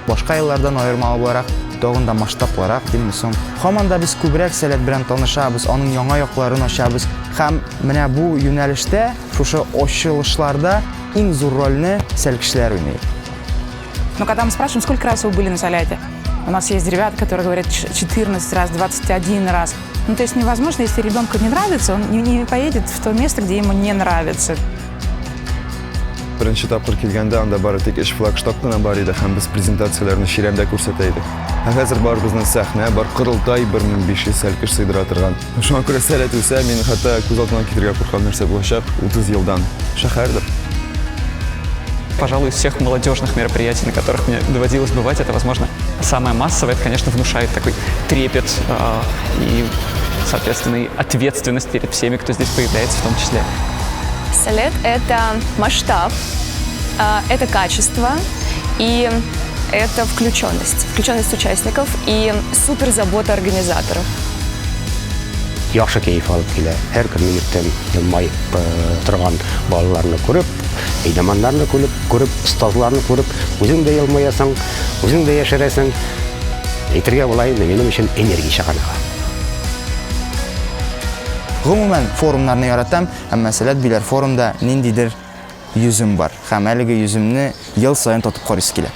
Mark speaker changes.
Speaker 1: Башка еллардан аермалы буларак, тагын да масштаблырак димме соң. Һаман да без күбрәк Сәләт белән танышабыз, аның яңа якларын ачабыз. Һәм менә бу юнәлештә, шушы ачылышларда иң зур рольне сәлкешләр уйный.
Speaker 2: Но когда мы спрашиваем, сколько раз вы были на Соляте, у нас есть ребята, которые говорят 14 раз, 21 раз. Ну, то есть невозможно, если ребенку не нравится, он не поедет в то место, где ему не нравится.
Speaker 3: Беренче тапкыр килгәндә анда бары тик өч флагшток кына бар иде һәм без презентацияләрне чирәмдә күрсәтә идек. Ә хәзер бар безнең сәхнә, бар корылтай 1500 сәлкеш сыйдыра торган. Шуңа күрә Сәләт үсә, мин хәтта күз алдына китерергә куркам нәрсә булачак 30 елдан. Шәһәрдер.
Speaker 4: Пожалуй, из всех молодежных мероприятий, на которых мне доводилось бывать, это, возможно, самое массовое. Это, конечно, внушает такой трепет и, соответственно, и ответственность перед всеми, кто здесь появляется в том числе.
Speaker 5: Сәләт – это масштаб, это качество и это включенность. Включенность участников и супер забота организаторов.
Speaker 6: Яхшы кәеф алып килә. Һәр көнне иртән елмаеп торган балаларны күреп, әйдаманнарны күреп, күреп, остазларны күреп, үзең дә елмаясың, үзең дә яшәрәсең. Әйтергә була инде, минем өчен энергия чыганагы.
Speaker 1: Гомумән, форумнарны яратам, әмма Сәләт Биләр форумда ниндидер йөзем бар. Һәм әлеге йөземне ел саен татып карыйсы килә.